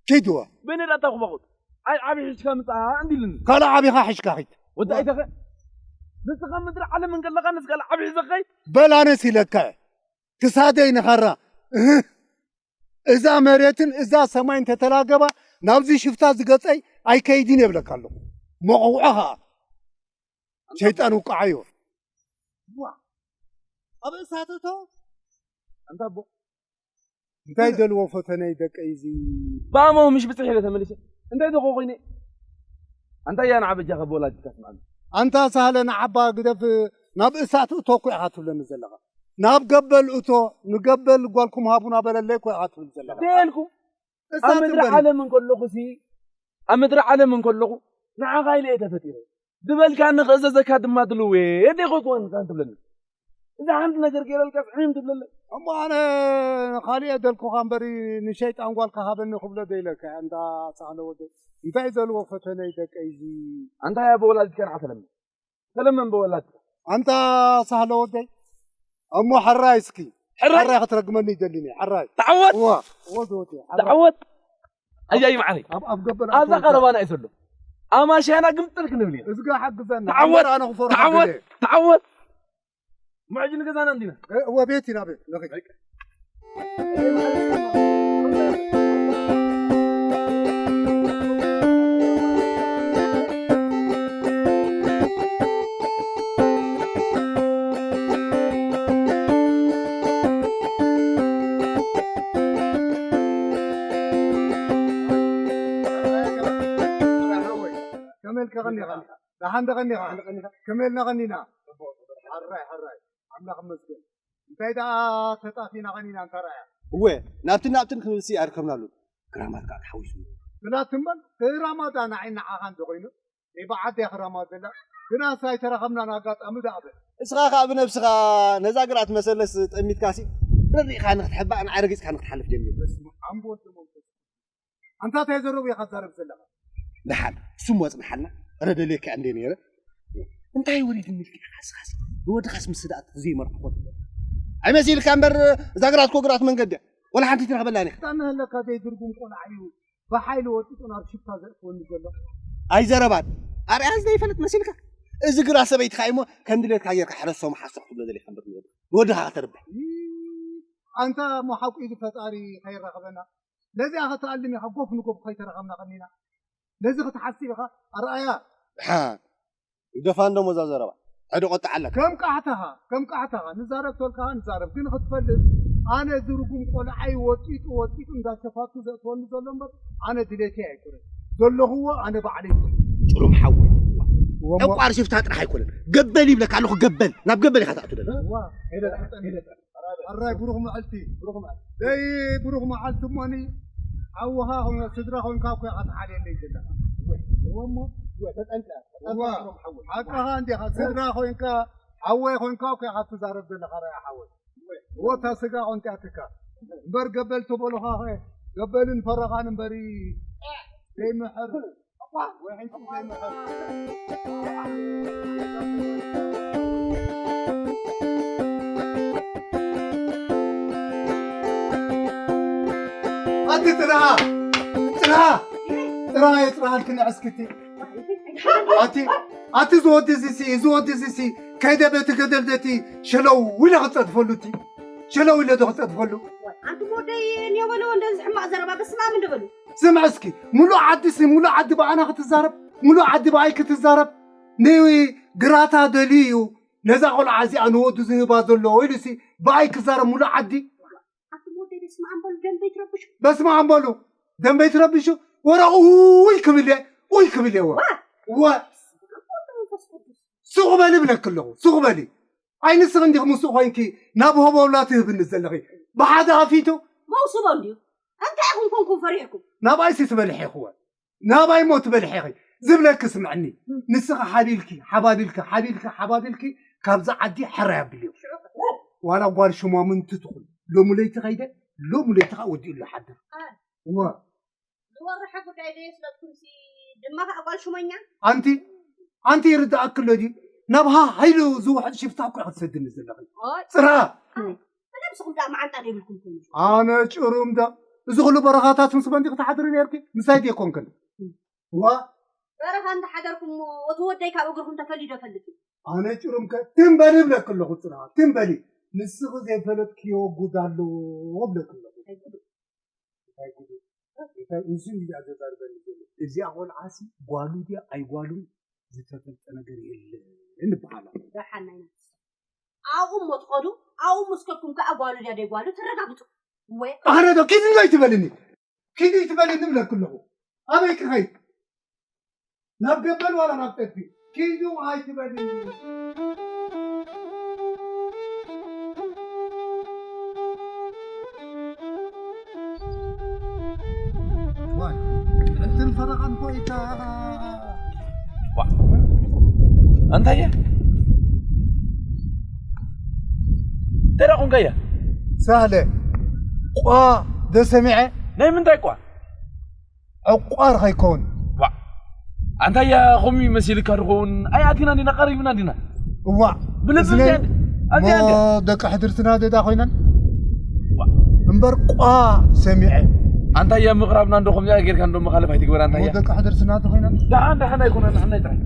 ኪድዋ። በይነ ዳታ ኩባኹት። ኣይ ዓቢ ሒዝካ ምጻእ እንዲልኒ። ካልእ ዓቢኻ ሒዝካ ኺድ። ወዲ ኣይተኸ። ንስኻ ምድሪ ዓለም እንከለኻ ንስ ካልእ ዓቢ ሒዘካ ኺድ። በል ኣነስ ኢለካ። ክሳደይ ንኻራ። እህ። እዛ መሬትን እዛ ሰማይን ተተላገባ ናብዚ ሽፍታ ዝገጸይ ኣይከይድን የብለካ ኣለኹ። መቕውዖ ኸኣ። ሸይጣን ውቃዓዮ። ዋ። ኣብ እሳት እቶ። ኣንታ ኣቦ። እንታይ ደልዎ ፈተነይ ደቀይ እዚ? ብኣሞ ምሽ ብጽሕ ኢለ ተመሊሰ። እንታይ ደኾ ኮይነ? ኣንታ እያ ንዓ በጃኸ ብወላዲትካ ስምዓኒ። ኣንታ ሳህለ ንዓባ ግደፍ፣ ናብ እሳት እቶ እኮ ኢኻ ትብለኒ ዘለኻ። ናብ ገበል እቶ፣ ንገበል ጓልኩም ሃቡና በለለይ እኮ ኢኻ ትብል ዘለኻ። ደልኩ። ኣብ እሳት ምድሪ እምበሪ። ዓለም እንከለኹ ሲ፣ ኣብ ምድሪ ዓለም እንከለኹ ንዓኻ ኢለ እየ ተፈጢረ። ዝበልካኒ ክእዘዘካ ድማ ድልው እየ። እንዴ ኮን ካን ትብለኒ። እዛ ሓንቲ ነገር ገይረልካ ስዕም ትብለለይ። እሞ ኣነ ንኻልእ እየ ደልኩኻ እምበሪ ንሸይጣን ጓልካ ሃበኒ ክብሎ ደይለካ እንዳ ሳህለ ወደ። እንታይ ዘልዎ ፈተነይ ደቀይ እዚ? ኣንታ እያ ብወላዲትካ ንዓ ተለምን። ተለመን ብወላዲትካ። ኣንታ ሳህለ ወደይ። እሞ ሕራይ እስኪ። ሕራይ? ሕራይ ክትረግመኒ ይደሊኒ። ሕራይ። ተዓወት! እዋ። ወዲ ወዲ። ሕራይ። ተዓወት! ኣያይ መዓረይ። ኣብ ኣብ ገበል ኣብዛ ኣትወልካ። ቀረባና እዩ ዘሎ። ኣማሽያና ግምጥል ክንብል ኢና። እዝጋ ሓግዘና። ተዓወት! ኣነ ክፈርሖ ተዓወት! ገለ። ተዓወት! ምዕጅ ንገዛና እንዲና። እ፣ እወ ቤት ኢና ቤት። ንኺድ። ከመይ ኢልካ ቀኒኻ? ደሓን ዶ ቀኒኻ? ከመይ ኢልና ቀኒና? ሕራይ፣ ሕራይ። ኣምላኽ ይመስገን። እንታይ ደኣ ተጣፊና ቀኒና እንታ ረኣያ? እወ፣ ናብትን ናብትን ክንብልሲ ኣይርከብናሉን። ክራማት ከኣ ተሓዊሱ። ክላት እምበር፣ ክራማት ንዓይ ንዓኻን ዶ ኮይኑ? ናይ ብዓዲ እያ ክራማት ዘላ። ግናስ ኣይተራኸብናን ኣጋጣሚ ደኣ በል። እስኻ ከኣ ብነብስኻ ነዛ ግራት መሰለስ ጠሚትካሲ፣ ረዲእኻ ንክትሕባእ ንዓይ ረጊጽካ ንክትሓልፍ ጀሚሩ። በስመ ኣብ ወወልድ ወመንፈስ ኣንታ እንታይ ዘረቡ ኢኻ ትዛረብ ዘለኻ? ደሓን፣ እሱ እሞ ኣጽንሓልና። ኣረ ደልየካ እንደ ነይረ። እንታይ ወሪድኒ ኢልካ ኢኻ ስኻስ? ንወድኻስ ምስ ስድኣት ዘይመርሕኾ ትብል። ኣይመሲልካ እምበር፣ እዛ ግራት እኮ ግራት መንገዲ እያ። ወላ ሓንቲ ትረኽበላን ኢኻ። ኣታ መህለካ ዘይትርጉም ቆልዓ እዩ ብሓይሊ ወጢጡ ናብ ሽፍታ ዘእትወኒ ዘሎ። ኣይዘረባን። ኣርኣያ ዘይፈልጥ መሲልካ? እዚ ግራት ሰበይትኻ እዩ እሞ፣ ከም ድሌትካ ጌርካ ሕረሶም ሓሶ ክትብሎ ደሊኻ እምበር ንወድኻ፣ ንወድኻ ከተርብሕ። ይይ፣ ኣንታ እሞ ሓቁ ኢሉ ፈጣሪ ከይራኸበና። ነዚኣ ኸተኣልም ኢኻ፣ ጎፍ ንጎፍ ኸይተራኸብና ኸኒና። ነዚ ኽትሓስብ ኢኻ፣ ኣርኣያ። ሓ፣ ይደፋ እንዶ ሞዛ ዘረባ። ሕደ ቆጣዕ ኣለካ። ከም ቃሕታኻ፣ ከም ቃሕታኻ፣ ንዛረብ ተልካ ንዛረብ፣ ግን ኽትፈልጥ፣ ኣነ እዚ ርጉም ቆልዓይ ወጢጡ፣ ወጢጡ እንዳሸፋቱ ዘእትወኒ ዘሎ እምበር፣ ኣነ ድሌተይ ኣይኮነን። ዘለኽዎ ኣነ ባዕለይ ይኾን። ጭሩም ሓወይ። እወ፣ እሞ ጠቋር ሽፍታ ጥራሕ ኣይኮነን። ገበል ይብለካ ኣለኹ፣ ገበል። ናብ ገበል ኢኻ ትኣቱ ደለኻ። እዋ፣ ሄደ፣ ሄደ። ሕራይ ብሩኽ መዓልቲ። ብሩኽ መዓልቲ። ደይ ብሩኽ መዓልቲ እሞኒ ሓውኻ ኾይኑ ስድራ ኾይንካ እኮ ኢኻ ትሓልየለይ ዘለኻ። እወ እሞ፣ እወ ተጠንቀቕ። ተጠንቀቕ እዋ፣ ብሩኽ ሓወይ። ሓቅኻ እንዲኻ። ስድራ ኾይንካ ሓወይ ኾይንካ እኮ ኢኻ ትዛረብ ዘለኻ ራያ ሓወይ። እወ እታ ስጋ ቆንጢያትካ። እምበር ገበል ተበሉኻ ኸ ገበልን ፈረኻን እምበሪ ዘይምሕር። ኣቲ ጽንሃ፣ ጽንሃ፣ ጽንሃ፣ የጽንሃልክኒ ዕስክቲ። ኣቲ፣ ኣቲ ዝወዲ እዚሲ፣ ዝወዲ እዚሲ፣ ከይደ በቲ ገደል ደቲ ሸለው ኢለ ክጸድፈሉ እቲ፣ ሸለው ኢለ ዶ ክጸድፈሉ? ኣንቱም ወደይ እኔ በለው እንደዚ ሕማቕ ዘረባ በስመ ኣብ እንደ በሉ። ስምዕ እስኪ፣ ሙሉእ ዓዲ ሲ፣ ሙሉእ ዓዲ ብኣና ክትዛረብ፣ ሙሉእ ዓዲ ብኣይ ክትዛረብ፣ ንግራታ ደልዩ እዩ፣ ነዛ ቆልዓ እዚኣ ንወዱ ዝህባ ዘሎ ኢሉ ሲ፣ ብኣይ ክዛረብ ሙሉእ ዓዲ። ኣንቱም ወደይ በስመ ኣብ በሉ፣ ደንበ ይትረብሹ። በስመ ኣብ በሉ፣ ደንበ ይትረብሹ። ወረ ኡይ ክብል እየ፣ ኡይ ክብል እየ፣ ወ-፣ ዋ! ወ-፣ ስቕ በሊ እብለኪ ኣለኹ፣ ስቕ በሊ። ኣይ ንስኺ እንዲኺ ምስኡ ኮይንኪ ናብ ሆቦብላ ትህብኒ ዘለኺ። ብሓደ ኣፊቱ መውስቦ እንድዩ። እንታይ ኢኹም ኮንኩም ፈሪሕኩም? ናብኣይሲ ትበልሒ ኢኽወ። ናብኣይ ሞ ትበልሒ ኢኺ። ዝብለኪ ስምዕኒ። ንስኺ ሓቢልኪ፣ ሓባቢልኪ፣ ሓቢልኪ፣ ሓባቢልኪ ካብዚ ዓዲ ሕራይ ኣብልዮ። ዋላ ጓል ሽማምንቲ ትኹን፣ ሎሚ ለይቲ ኸይደ፣ ሎሚ ለይቲ ኸዓ ወዲኡ ኣሎ ሓድር። እወ። ዝወርሐ ጉዳይ ደየስለኩምሲ፣ ድማ ኸዓ ጓል ሹመኛ። ኣንቲ፣ ኣንቲ ይርድኣኪ ኣሎ ድዩ? ናብ ሃ-፣ ሃይሉ ዝውሕድ ሽፍታ እኮ ኢኺ ትሰድኒ ዘለኺ። ኦይ። ጽራ። ኣይ፣ ብነብስኹም ደኣ መዓንጣ ዘይብልኩም ኮይኑ። ኣነ ጭሩም ዶ፣ እዚ ኹሉ በረኻታት ምስ መን ዲኺ ትሓድሪ ነይርኪ? ምሳይ ዶ ኣይኮንክን? ዋ። በረኻ እንተሓደርኩም እሞ፣ እቲ ወደይ ካብ እግርኹም ተፈልዩ ዶ ፈልጥ እዩ? ኣነ ጭሩም ከ ትም በሊ እብለኪ ኣለኹ ጽራ፣ ትም በሊ። ንስኺ ዘይፈለጥክዮ ጉድ ኣለዎ እብለኪ ኣለኹ። እንታይ ጉድ? እንታይ ጉድ? እንታይ ንሱ እዩ እዚኣ ዘዛርበኒ ዘሎ? እዚኣ ቆልዓሲ ጓሉ ድያ ኣይጓሉን ዝተፈልጠ ነገር የለን ይበሃል ኣሎ። ደሓን ናይ ነፍሲ። ኣብኡ እሞ ትኸዱ፣ ኣብኡ ምስ ከድኩም ከኣ ጓሉ ድያ ደይጓሉ ተረጋግጹ። እወ። ኣነ ዶ ኪድ እንታይ ትበልኒ? ኪድ ትበልኒ እብለኪ ኣለኹ። ኣበይ ክኸይድ? ናብ ገበል ዋላ ናብ ጠፊ? ኪዱ ኣይትበልኒ። ዋይ፣ ዕድል ፈረቓን ኮይታ። ዋ፣ እንታይ እያ? እንታይ ደኣ ኾንካ እያ? ሳህለ፣ ቋ ዶ ሰሚዐ? ናይ ምንታይ ቋ? ዕቋር ኸይከውን። ዋ፣ ኣንታያ ኸምኡ መሲልካ ድኸውን? ኣይኣቲና እንዲና፣ ቀሪብና እንዲና። እዋእ፣ ብልቢ እዝነይ እዚኣ እንዲ-፣ ኣብዚኣ እሞ እንዲያ። ደቂ ሕድርትና ደዳ ኾይነን? ዋ። እምበር ቋ ሰሚዐ። ኣንታያ ምቕራብና እንዶ ኸምዚኣ ጌርካ እንዶ መኻለፍ ኣይትግበር፣ ኣንታያ። እሞ ደቂ ሕድርትና ተኾይነን? ደሓን፣ ደሓን ኣይኮነን፣ ንሕና ጥራይ።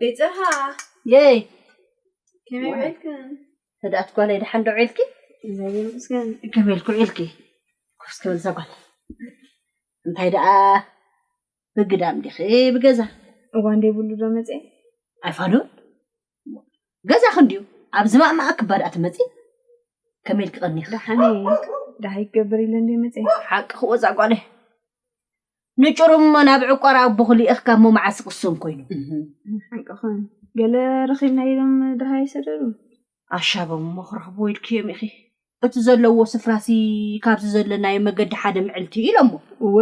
ቤት ጽርሃ። የይ። ከመይ ውዒልክን? ህድኣት ጓለይ፣ ደሓን ዶ ውዒልኪ? እግዚኣብሔር ይመስገን። ከመይ ኢልኪ ውዒልኪ? ኮፍ እስከ በል እዛ ጓል። እንታይ ደኣ ብግዳም ዲኺ ብገዛ? እዋን ዘይብሉ ዶ መጽኤ? ኣይፋሉን። ገዛኺ እንድዩ። ኣብ ዝማእማኣ ክባ ደኣ ትመጺ? ከመይ ኢልኪ ቀኒኺ? ደሓን እየ። ደሃይ ክገብር ኢለ እንድየ መጽኤ። ሓቅኺ ወዛ ጓለይ። ንጭሩም ናብ ዕቋር ኣቦኺ ልኢኽካ እሞ መዓስ ክቕሰን ኮይኑ? ሓቅኽን። ገለ ረኺብና ኢሎም ደሃይ ሰደዱ። ኣሻቦም እሞ ክረኽብዎ ኢልክዮም ኢኺ። እቲ ዘለዎ ስፍራሲ ካብዚ ዘለናዮ መገዲ ሓደ ምዕልቲ ኢሎሞ። እወ።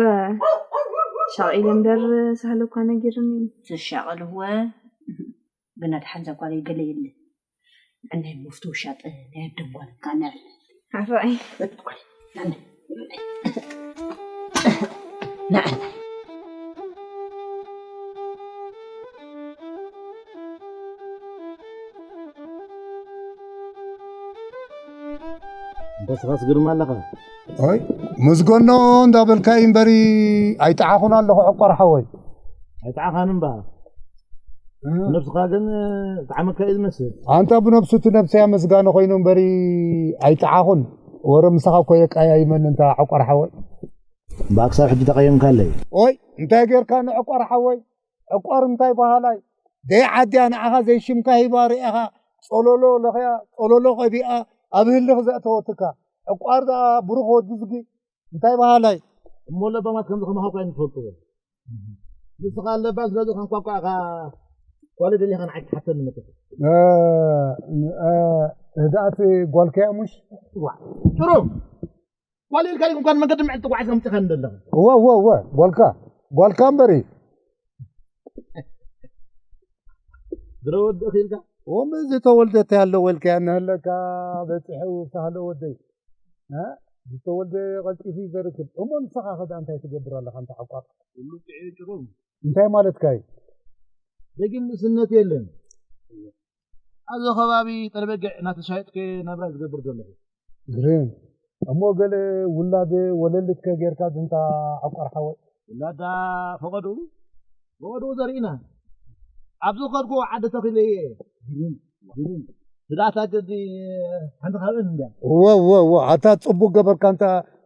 ሻቒለ እምበር ሳህለ እኳ ነጊርኒ። ትሻቐል እወ። ግና ደሓን እዛ ጓለይ ገለ የለ። ንዕናይ መፍቶ ውሻጠ ናይ ኣደም ጓል እካ ንዕናይ። ሓራይ። ንዕናይ። ንዕናይ። እንተ ስኻስ ግርማ ኣለኻ። ኣይ፣ መዝገኖ እንዳበልካ እዩ እምበሪ ኣይጠዓኹን ኣለኹ ዕቋር ሓወይ። ኣይጠዓኻን እምባ። እ። ነብስኻ ግን ጠዓመካ እዩ ዝመስል። ኣንታ ብነብሱ እቲ ነብሰይ ኣመስጋኒ ኮይኑ እምበሪ ኣይጠዓኹን። ወረ ምሳኻ እኮ የቃያይመኒ እንታ ዕቋር ሓወይ። እምባ ክሳብ ሕጂ ተቐየምካለይ። ኦይ፣ እንታይ ጌርካ ንዕቋር ሓወይ? ዕቋር እንታይ በሃላይ? ደይ ዓድያ ንዓኻ ዘይሽምካ ሂባ ርኢኻ ጸሎሎ ለኽያ፣ ጸሎሎ ቀቢኣ ኣብ ህልኽ ዘእተወትካ። ዕቋር ደኣ ብሩኽ ወዲ ዝጊ እንታይ በሃላይ? እሞ ለባማት ከምዚ ከማኻ እኳ ኣይንፈልጥዎ። ንስኻ ለባም ስለዚ ከንኳኳ ኢኻ ጓለይ ደሊኻ ንዓይ ትሓተኒ መተኻ። እ፣ እ፣ ህድኣት ጓልከያ ሙሽ? ዋ፣ ጥሩም። ጓል ኢልካ ዲኹም ካብ መንገዲ ምዕልቲ ጓዕዝ ከምጽእካ እንደለኻ? እወ፣ እወ፣ እወ፣ ጓልካ፣ ጓልካ እምበሪ። ድሮ ወድእኺ ኢልካ? እሞ እዚ ተወልደ እንታይ ኣለዎ ኢልካ ያናህለካ በጺሑ ሳህለ ወደይ። እ? ዝተወልደ ቀልጢፉ እዩ ዘርክብ። እሞ ንስኻ ኸ ደኣ እንታይ ትገብር ኣለኻ እንተ ዓቋር? ኩሉ ጥዑይ ጭሩም። እንታይ ማለትካ እዩ? ደጊም ንእስነት የለን። ኣብዚ ከባቢ ጠለበጊዕ እናተሻየጥኩ ናብራ ዝገብር ዘለኹ። ግርም። እሞ ገለ ውላድ ወለልትከ ጌርካ ድንታ ዓቋር ሓወይ? ውላዳ ፈቐዱ፣ ፈቐዱ ዘርኢና። ኣብዚ ከድኩ ዓዲ ተኺለ እየ። ግርም፣ ግርም። ስዳታ ግዲ ሓንቲ ካብእን እንድያ። እወ፣ እወ፣ እወ። ኣታ ጽቡቅ ገበርካ እንታ፣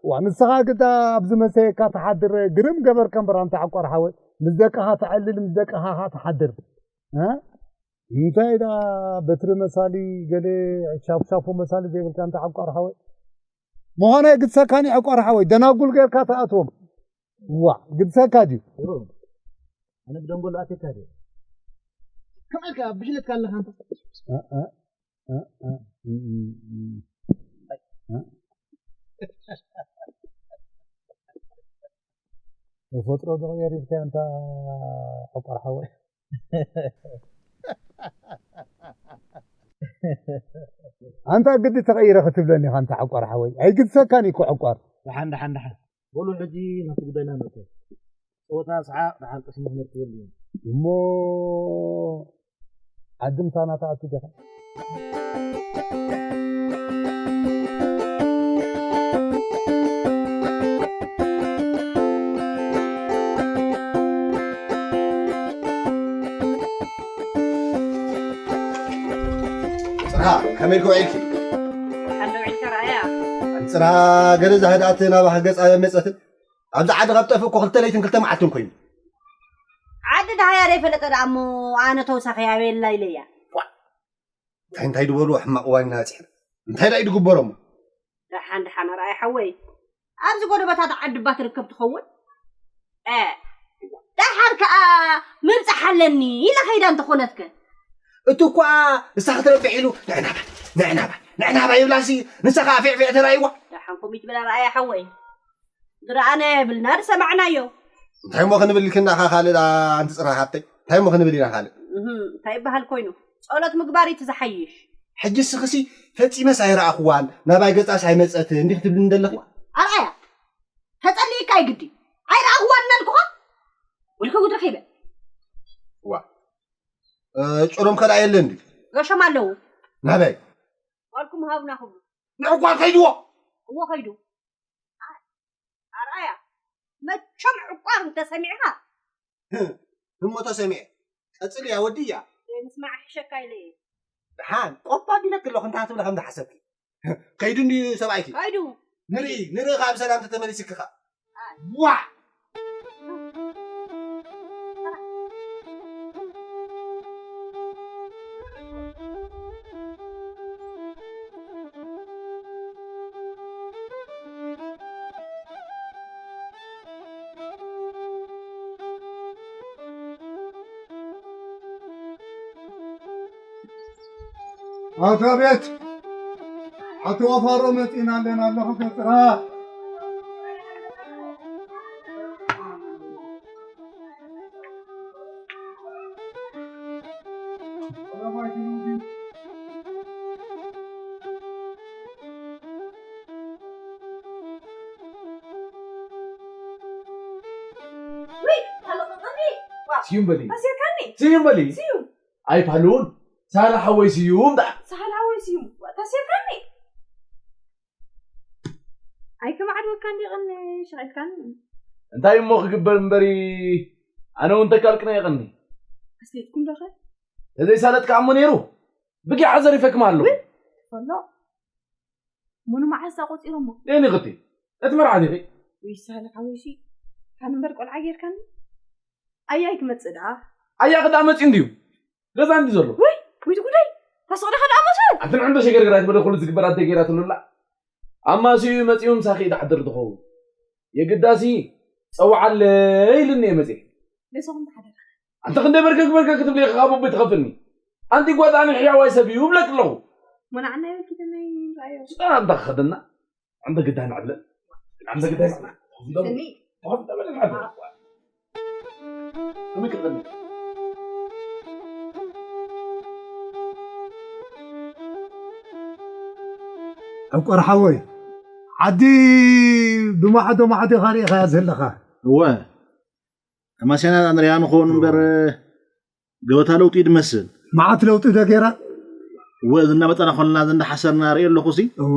ዋ፣ ንስኻ ግዳ ኣብዚ መሰየካ ትሓድር፣ ግርም ገበርካ እምበር ኣንታ ዓቋር ሓወይ። ምስ ደቅኻ ተዕልል፣ ምስ ደቅኻ ኸኣ ትሓድር። እ? እንታይ ደኣ በትሪ መሳሊ ገለ ሻፉሻፉ መሳሊ ዘይብልካ እንተ ዓቋር ሓወይ። ምዃነ ግድሰካኒ ዓቋር ሓወይ፣ ደናጉል ጌርካ ትኣትዎም። ዋእ፣ ግድሰካ ድዩ? ሩም፣ ኣነ ብደንጎሎ ኣትየካ ድየ? ከመይ ኢልካ ብሽለትካ ኣለኻ ኣንታ? እ፣ እ፣ እ፣ እ፣ እ፣ እ። ተፈጥሮ ዶ ቀይርካ ኣንታ ዕቋር ሓወይ? ኣንታ ግዲ ተቐይረ ክትብለኒ ኢኻ ኣንታ ዕቋር ሓወይ? ኣይግድሰካን እዩ እኮ ዕቋር። ደሓን፣ ደሓን፣ ደሓን። በሉ ሕጂ ናብቲ ጉዳይና ንእቶ። ጸወታ፣ ሰሓቕ፣ ደሓር ቅስሚ ክመርትበሉ እዩ። እሞ ዓዲ ምሳና ትኣቱ ዲኻ? ጽርሃ፣ ከመይ ኢልኪ ውዒልኪ? ኣለውዒልካ ረኣያ። ጽርሃ፣ ገለ እዛ ህድኣት ናባኺ ገጻ መጸትን ኣብዚ ዓዲ ካብ ጠፍእ እኮ ክልተ ለይትን ክልተ መዓልትን ኮይኑ። ዓዲ ደሃያ ዘይፈለጠ ደኣ እሞ ኣነ ተውሳኺ ኣበየላ ኢለያ። ዋ! እንታይ እንታይ ድበሉ ሕማቕ እዋን ኢና በጺሕና። እንታይ ደኣ እዩ ድግበሮ እሞ? ደሓን ደሓን ኣርኣይ ሓወይ። ኣብዚ ጎደበታት ዓዲ እባ ትርከብ ትኸውን? እ፣ ደሓር ከኣ ምብጻሕ ኣለኒ ኢላ ከይዳ እንተኾነትከ? እቲ እኳ ንሳ ክትረብሕ ኢሉ ንዕናባ፣ ንዕናባ፣ ንዕናባ ይብላሲ ንሳ ከኣ ፊዕፊዕ ተራእይዋ። ደሓን ከምኡ ይትበል ኣርኣያ ሓወይ። ዝረኣናዮ የብልና፣ ዝሰማዕናዮ። እንታይ እሞ ክንብል ኢልክና ኢኻ ካልእ ደኣ ኣንቲ ጽርሃ ሓብተይ? እንታይ እሞ ክንብል ኢና ካልእ? እህ፣ እንታይ ይበሃል ኮይኑ? ጸሎት ምግባር እዩ እቲ ዝሓይሽ። ሕጂ እስኽሲ ፈጺመስ ኣይረኣኽዋን፣ ናባይ ገጻስ ኣይመጸትን እንዲኽ ትብልኒ ዘለኺ? ኣርኣያ፣ ተጸሊእካ ኣይግዲ። ኣይረኣኽዋን እናልኩኻ? ውልከ ጉድ ረኺበ። ዋ፣ እ፣ ጭሮም ከ ደኣ የለን ድዩ? ገሾም ኣለዉ። ናበይ? ጓልኩም ሃቡና ክብሉ። ንዕቋር ከይድዎ። እዎ ከይዱ። ኣርኣያ፣ መቸም ዕቋር እንተሰሚዕኻ። እሞ ተሰሚዐ። ቀጽልያ ወድያ። ዘይምስማዕ ይሕሸካ ኢለ እየ። ደሓን፣ ቆባ ቢለኪ ኣለኹ፣ እንታይ ክትብሊ ከም ዝሓሰብኪ። ከይዱ እንድዩ ሰብኣይኪ? ከይዱ። ንርኢ፣ ንርኢ ከኣ ብሰላም ተተመሊስኪ ከኣ። ኣይ። ዋዕ! ኣታ ቤት፣ ኣቲ ወፋሮ መጺና ኣለና ኣለኹ ገጽራ። ውይ፣ ኣለቐቐኒ። ዋ፣ ስዩም በሊ። ኣሲርካኒ። ስዩም በሊ። ስዩም። ኣይፋሉን። ሳላ ሓወይ ስዩም ደኣ። ሳላ ሓወይ ስዩም። ዋ፣ ተሲርካኒ። ኣይከማዕድወካን ዲቕኒ፣ ሸቒልካኒ። እንታይ እሞ ክግበር እምበሪ፣ ኣነ እውን ተካልቅና ይቐኒ። ኣስሌትኩም ዶኸ? ተዘይሳለጥካ እሞ ነይሩ፣ ብጊዓ ዘሪፈክማ ኣለኹ። ውይ፣ ፈሎ። ሙኑ መዓስ ኣቆጺሮሞ? ደኒ ኽቲ፣ እቲ መርዓት ኢኺ። ውይ፣ ሳላ ሓወይሲ፣ ካን እምበር ቆልዓ ጌርካኒ። ኣያይ ክመጽእ ደኣ። ኣያ ክዳ መጺኡ እንድዩ። ገዛ እንዲ ዘሎ። ውይ፣ ውይ፣ እቲ ጉዳይ። ታስቕ ደኻ ደኣ መሰል? ኣንተን ዕንዶ ሸገርገር ኣይትበለ፣ ኩሉ ዝግበር ኣደ ጌራ ትብሉላ። ኣማስዩ መጺኡ ምሳኺ ይትሓድር ትኸውን። የግዳሲ ጸውዓለይ ኢሉኒ እየ መጺኤ። ነስኹም ተሓደራ። ኣንተ ክንደይ በርከክ በርከክ ክትብሊ ኢኺ ካብ ኣቦይ ትኸፍኒ። ኣንቲ ጓል ኣነ ሕያዋይ ሰብ እዩ እብለክ ኣለኹ። መናዕና ይበልኪ ተመይ ራዮ። ስጣ ኣንታ ክኸደና። ኣንተ ግዳይ ንዕብለን። ኣንተ ግዳይ ንዕብለን። ስኒ። ተኸፍተ በለ ንዕብለን። ከመይ ክኽእል? ዕቋር ሓወይ፣ ዓዲ ብማዕዶ ማዕዶ ኢኻ ርኢኻያ ዘለኻ። እወ፣ ተማሲና ንሪኣ ንኸውን እምበር፣ ገበታ ለውጢ ድመስል። መዓት ለውጢ ዶ ገይራ? እወ፣ እዚ እናመጠና ኮልና፣ እዚ እንዳሓሰብና ርኢ ኣለኹ ሲ። እወ።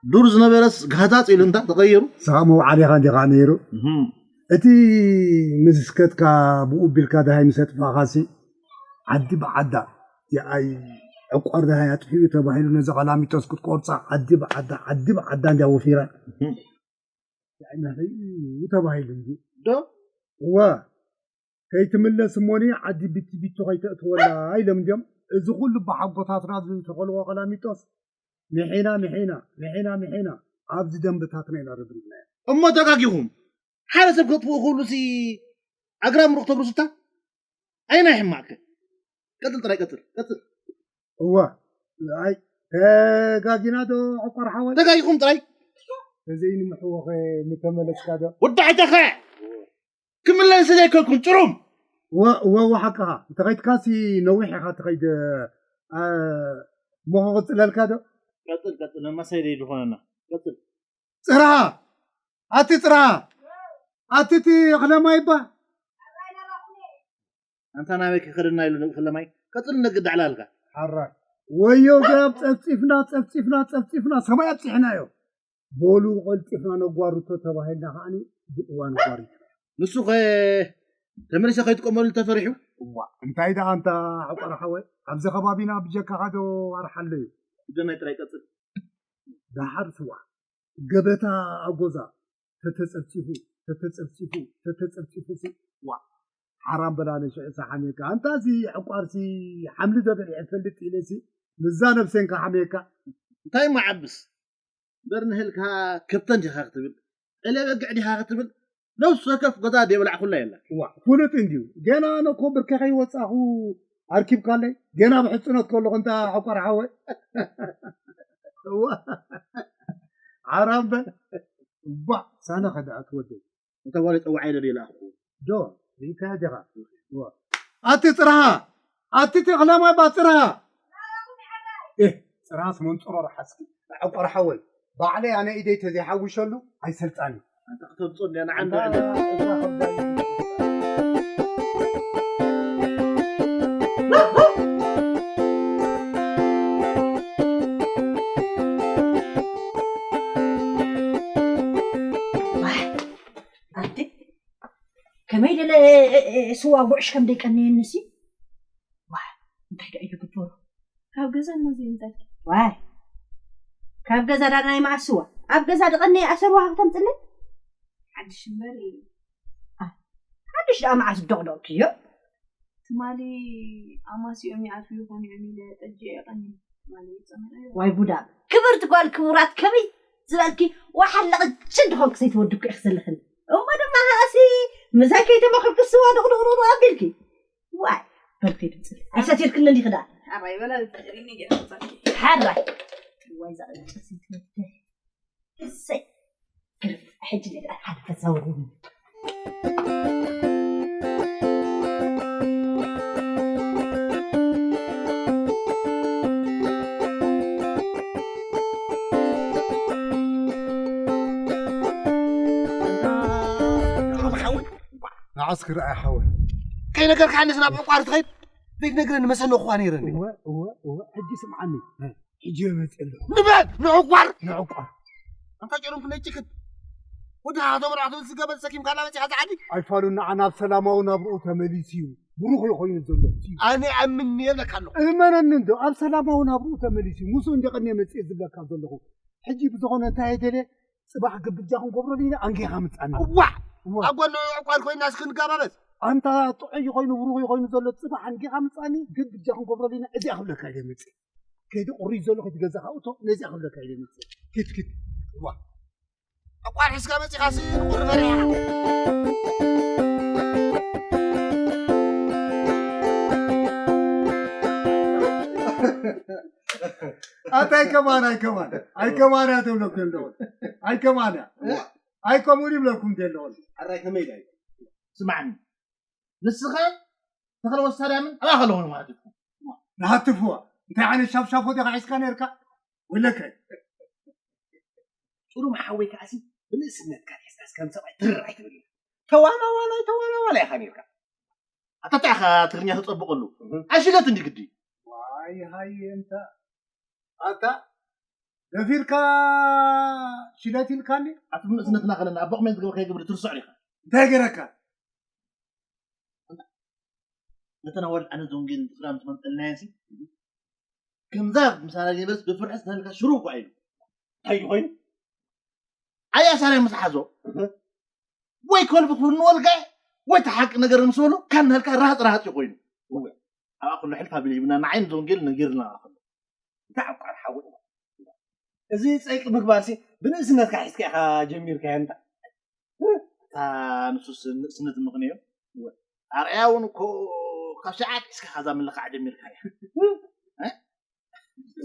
ዱር ዝነበረስ ጋህታጽ ኢሉ እንታ ተቐይሩ። ንስኻ መውዓሊኻ እንዲኻ ነይሩ። እህም። እቲ ምስ ከትካ ብኡ ቢልካ ደሃይ ምስ ኣጥፋእኻሲ፣ ዓዲ ብዓዳ፣ የኣይ ዕቋር ደሃይ ኣጥፊኡ ተባሂሉ ነዚ ቀላሚጦስ ክትቆርጻ ዓዲ ብዓዳ፣ ዓዲ ብዓዳ እንድያ ወፊራ። እህም። የኣይ መፍረይ እዩ ተባሂሉ እንጂ። ዶ? እወ። ከይትምለስ እሞኒ ዓዲ ቢቲ ቢቶ ከይተእትወላ ኢሎም እንድዮም። እዚ ኩሉ ብሓጎታትና ዝተኸልዎ ቀላሚጦስ፣ ምሒና፣ ምሒና፣ ምሒና፣ ምሒና፣ ኣብዚ ደንብታትና ኢና ረብሪብናዮ። እሞ ተጋጊኹም። ሓደ ሰብ ከጥፍኡ ክብሉሲ ኣግራብ ምሩኽ ተብርሱታ? ኣይና ይሕማቕከ። ቀጽል ጥራይ፣ ቀጽል፣ ቀጽል። እዋ፣ ኣይ፣ ተጋጊና ዶ ዕቋር ሓወይ? ተጋጊኹም ጥራይ። ተዘይንምሕዎ ኸ ምተመለስካ ዶ? ወዲ ሕተኸ! ክምለስ ዘይከልኩን ጭሩም! ወ-፣ ወ-፣ ወሓቅኻ። እንተኸይድካሲ ነዊሕ ኢኻ ትኸይድ፣ እ፣ እሞ ክቕጽለልካ ዶ? ቀጽል፣ ቀጽል። መማሰይ ደይ ዝኾነና። ቀጽል። ጽራ! ኣቲ ጽራ! ኣቲ እቲ ክለማይ እባ! ኣንታ ናበይ ክኸደና ኢሉ ንርኢ ከለማይ፣ ቀጽል ነግድ ኣዕላልካ። ሓራይ። ወዮ ግራብ ጸፍጺፍና፣ ጸፍጺፍና፣ ጸፍጺፍና፣ ሰማይ ኣብጺሕናዮ። በሉ ቀልጢፍና ነጓርቶ ተባሂልና ከዓኒ ብእዋኑ ጓሪትና። ንሱ ኸ ተመሊሰ ከይትቀመሉ ተፈሪሑ? እዋ፣ እንታይ ደኣ ኣንታ ዕቆር ሓወይ፣ ኣብዚ ከባቢና ብጀካኻ ዶ ኣርሓ ኣሎ እዩ? ግደናይ ጥራይ ቀጽል። ደሓር ስዋ፣ ገበታ ኣጎዛ፣ ተተጸፍጺፉ፣ ተተጸፍጺፉ፣ ተተጸፍጺፉ ሲ፣ ዋ፣ ሓራም በላ ነሽዑ ሰሓሜካ። ኣንታ እዚ ዕቋርሲ ሓምሊ ዘበሊዐ ፈልጥ ኢለሲ፣ ምዛ ነብሰንካ ሓሜካ። እንታይ እሞ ዓብስ? እምበር ንህልካ ከብተን ዲኻ ክትብል? ጠለ በግዕ ዲኻ ክትብል? ነፍሲ ወከፍ ገዛ ደይበላዕኩላ የላ። ዋ፣ ፍሉጥ እንድዩ። ገና ኣነ እኮ ብርከ ከይወጻኹ ኣርኪብካለይ። ገና ብሕጽኖት ከለኹ እንታ ዕቋር ሓወይ። ዋ፣ ሓራም በል። እባ፣ ሳነ ኸደኣ ትወደይ። እንተ ጓል ጸዋዓይ ደልየ ለኣኽኩ። ዶ፣ ሪእካያ ዲኻ? ዋ። ኣቲ ጽርሃ! ኣቲ ተኽለ ማይ ባ ጽርሃ! ኤህ፣ ጽርሃስ መንጽሮ ረሓስኪ። ዕቆር ሓወይ፣ ባዕለይ ኣነ ኢደይ ተዘይሓውሸሉ ኣይሰልጣን እዩ። ኣንታ ክተምጾ እንድያ ንዓንዳ ኣንታ ዕለት። እዛ ኸባድ ዋይ፣ ኣቲ ከመይ ደለ ስዋ ጉዕሽ ከም ደይቀነየንሲ? ዋይ፣ እንታይ ደኣ እዩ ግበሩ? ካብ ገዛ እሞ ዘይምጻልኪ። ዋይ፣ ካብ ገዛ ዳና ናይ መዓስ ስዋ? ኣብ ገዛ ድቐነየ ኣሰርዋ ከተምጽለይ? ሓድሽ እምበር እዩ። ኣ፣ ሓድሽ ደኣ መዓስ ደቕደቕክዮ? ትማሊ ኣማሲኦም ይኣትዉ ይኾኑ እዮም ኢለ ጠጅ እየ ቀንየ። ትማሊ ጸሚቐዮ። ዋይ ጉዳ። ክብርቲ ጓል ክቡራት ከመይ ዝበልኪ ወሓለቕችን ድኾንክ ዘይትወድኩ ኢኺ ዘለኽን። እሞ ድማ ሃእሲ ምሳይ ከይተመኽርኪ ስዋ ድቕድቕድቕ ኣቢልኪ። ዋይ፣ በል ከይድምፅል። ኣይሰቲርክን እንዲኺ ደኣ። ሓራይ በላ፣ ተሪኒ ገይረ ምፃእኪ። ሓራይ። ዋይ፣ እዛ ቅጭ ዘይትወደ። እሰይ። ግርም። ሕጂ ነዳ ሓደ ተዛውርኒ። ንዓስ ክረኣይ ሓወይ። ከይነገርካኒስ ናብ ዕቋር ትኸይድ? ዘይትነግረኒ መሰለኹኻ ነይረ እንዴ? እወ፣ እወ፣ እወ። ሕጂ ስምዓኒ። እ። ሕጂ እየ መፅእ ኣለኹ። ንመን? ንዕቋር? ንዕቋር። ኣንታ ጨሩም ክነጭክን። ወዲ ሃቶም ራዕቶ ዝገበል ሰኪምካ እናመፅኻ ዝዓዲ? ኣይፋሉን ንዓ ናብ ሰላማዊ ናብርኡ ተመሊሱ እዩ። ብሩኽ እዩ ኮይኑ ዘሎ። ኣነ ኣምን እየ እብለካ ኣለኹ። እመነኒ እንዶ፣ ኣብ ሰላማዊ ናብርኡ ተመሊሱ እዩ። ምስኡ እንደ ቀንየ መፅእ ዝብለካ ዘለኹ። ሕጂ ብዝኾነ እንታይ እየ ደልየ? ጽባሕ ግብጃ ክንገብረሉ ኢና፣ ኣንጊኻ ምጻና። እዋዕ! እዋ። ኣብ ጎኒ ዕቋር ኮይና እስክንጋባበዝ። ኣንታ ጥዑይ ኮይኑ፣ ብሩኽ ኮይኑ ዘሎ ጽባሕ ኣንጊኻ ምጻኒ፣ ግብጃ ክንገብረሉ ኢና፣ እዚኣ ክብለካ ኢለ መጽእ። ከይዲ ቁሪ ዘሎ ከይዲ ገዛኻ እቶ፣ ነዚኣ ክብለካ ኢለ መጽእ። ኪድ፣ ኪድ። እዋ። ዕቋር ሒዝካ መጺኻሲ ንቁሪ ፈሪሕኻ። ኣታ ኣይከማን፣ ኣይከማን፣ ኣይከማን እያ ትብለኩም ዘለኹም። ኣይከማን እያ። እዋ። ኣይከምኡን ይብለኩም ዘለኹም። ኣራይ ከመይ ኢላ እዩ? ስማዕኒ፣ ንስኻ ተኽለ ወሳዳምን ኣብኣ ከለኹ ማለት እዩ። ንሃትፍዋ። እንታይ ዓይነት ሻፍሻፎ ዲኻ ሒዝካ ነርካ? ወለከ። ጭሩም ሓወይ ከዓሲ ብንእስነትካ ሒዝካስ ከም ሰብኣይ ትርር ኣይትብል። ተዋላዋላይ፣ ተዋላዋላይ ኢኻ ነርካ። ኣታ እንታይ ኢኻ ትግርኛ ተጸብቐሉ? እህ። ኣሽለት እንዲ ግዲ። ዋይ ሃየ እንታ። ኣታ ደፊርካ ሽለት ኢልካኒ? ኣቲ ብንእስነትና ከለና ኣቦ ቅመይ ዝገበርካዮ ግብሪ ትርስዖ ዲኻ? እንታይ ገረካ? ነተን ኣዋልድ ኣነ ዘወንጌል ክዳን ትመንጠልናየንሲ፣ ከምዛ ምሳና ዩኒቨርስ ብፍርሒ ዝተነልካ ሽሩ እኳ ኢሉ። እንታይ እዩ ኮይኑ? ኣያ ሳርያ ምስ ሓዞ፣ ወይ ከልቢ ክብሉ ንወልጋይ፣ ወይ እቲ ሓቂ ነገር ምስ በሎ፣ ካብ ናልካ ራሃፅ ራሃፅ እዩ ኮይኑ። እወ። ኣብኣ ኩሉ ሕልፍ ኣቢሉ ሂብና፣ ንዓይ ንዘወንጌል ነጊርና ከሎ። እንታይ ዕቋር ሓወይ። እዚ ጸይቂ ምግባርሲ ብንእስነትካ ሒዝካ ኢኻ ጀሚርካዮ እንታ። እታ ንሱስ ንእስነት ምኽንዮ። ኣርኣያ እውን እኮ ካብ ሸዓ ሒዝካ ካዛ ምልኻዕ ጀሚርካዮ። እ?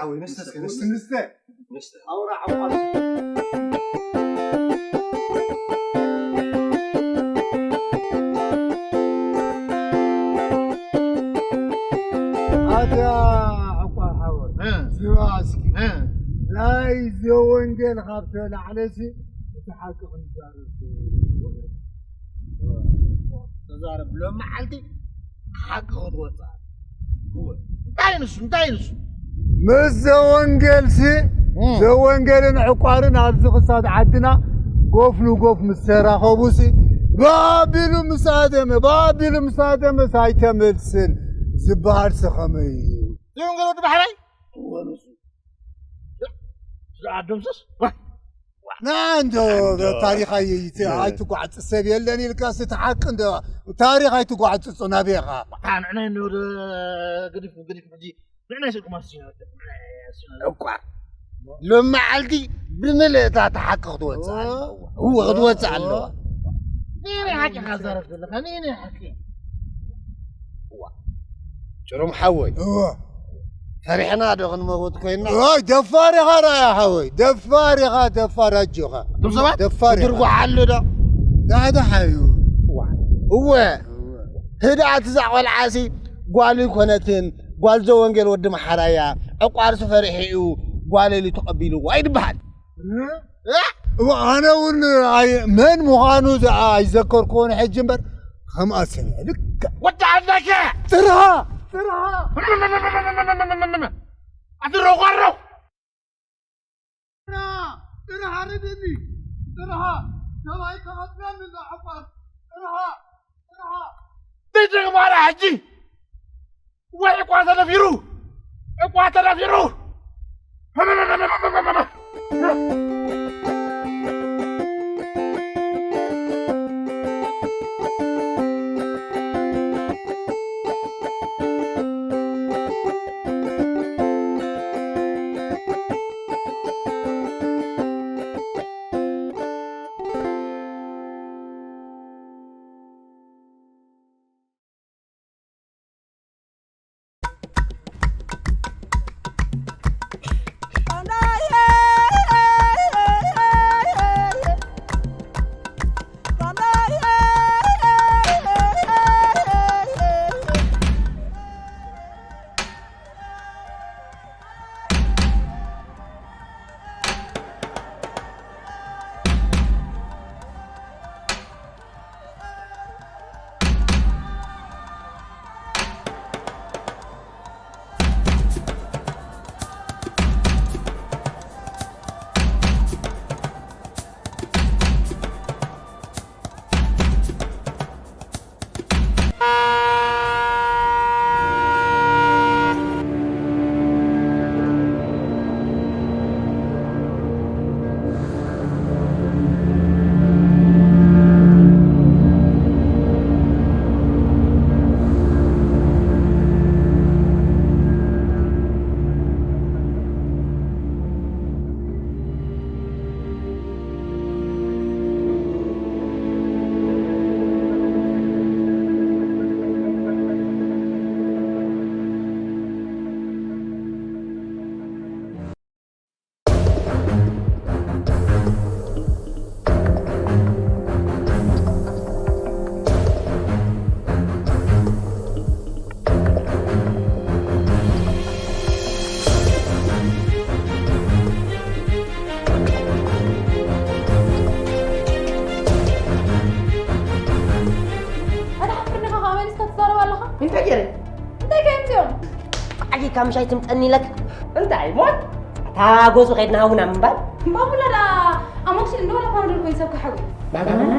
ሓወይ፣ ንስተ እስከ፣ ንስተ። ንስተ። ንስተ። ኣውራ ዕቋር። ኣታ ዕቋር ሓወይ፣ እ። ስማ እስኪ። እ። ናይ ዘወንጌል ካብ ተላዕለሲ እቲ ሓቂ ክንዛረብ። ተዛረብ፣ ሎም መዓልቲ ሓቂ ክትወፅእ። እወ። እንታይ ንሱ? እንታይ ንሱ? ምስ ዘወንጌልሲ፣ እም። ዘወንጌልን ዕቋርን ኣብዚ ክሳድ ዓድና ጎፍ ንጎፍ ምስ ተራኸቡሲ፣ ብኣቢሉ ምስ ኣደመ፣ ብኣቢሉ ምስ ኣደመስ ኣይተመልስን ዝበሃልሲ ከመይ እዩ? ዘወንጌል ወዲ ባሕራይ? እወ፣ ንሱ። ስለ ኣደምስስ? ዋ! ዋ! ንዓ እንዶ ኣንዶ። ታሪኽ ኣይ-፣ ኣይ-፣ ኣይትጓዕጽ ሰብ የለን ኢልካስ እቲ ሓቂ እንዶ ታሪኽ ኣይትጓዕጽጾ ናበይ ኢኻ? ኣታ ንዕናይ እንዶ ደ-፣ ገዲፍ፣ ገዲፍ ሕጂ ንዕናይ ስልኩ ማስጂ እኳ ሎም መዓልቲ ብምልእታ እቲ ሓቂ ክትወጽእ ኣለዋ። እወ፣ ክትወጽእ ኣለዋ። ንየናይ ሓቂ ኢኻ ትዛረብ ዘለኻ? ንየናይ ሓቂ? እዋ። ጭሩም ሓወይ። እወ። ፈሪሕና ዶ ክንመውት ኮይና? እዋይ፣ ደፋር ኢኻ ራያ ሓወይ። ደፋር ኢኻ፣ ደፋር ኣጆኻ። እቶም ሰባት ደፋር ኢኻ። ክድርጉሓሉ ዶ? ዳሕዳሕ እዩ። እዋ። እወ። እወ። ህድኣት እዛ ቆልዓሲ ጓሉ ይኮነትን፣ ጓል ዘወንጌል ወዲ መሓራያ፣ ዕቋርሲ ፈሪሑ እዩ፣ ጓለይ ኢሉ ተቐቢልዋ ይድበሃል። እ? እ? እዋ፣ ኣነ እውን ኣይ-፣ መን ምዃኑ ዝኣ-፣ ኣይዘከርኩዎን ሕጂ እምበር፣ ከምኣ ሰሚዐ ልክዕ። ወዲ ዓድናከ! ጥርሃ! ጥርሃ! ኣቲ ሮቋሮ! ጥርሃ! ጥርሃ ርድኒ! ጥርሃ! ሰብኣይ ከቐትለኒ ኣሎ ዕቋር! ጥርሃ! ጥርሃ! ዘይተግባራ ሕጂ! ወይ ዕቋ ተደፊሩ! ዕቋ ተደፊሩ! ኣታ ሓፍርኒ ኢኻ ከኣ መሊስካ ትዛረብ ኣለኻ? እንታይ ገይረ? እንታይ ከ የምፅኦም? ዓጊካ ምሻይ ትምፀኒ ኢለካ። እንታይ ሞት? ኣታ ጎዙ ከይድና ሃቡና ምባል። ባቡላ ደኣ ኣሞክሲል እንዶ ወላ ፓናዶል ኮይኑ ሰብ ክሓዊ። ባቡላ?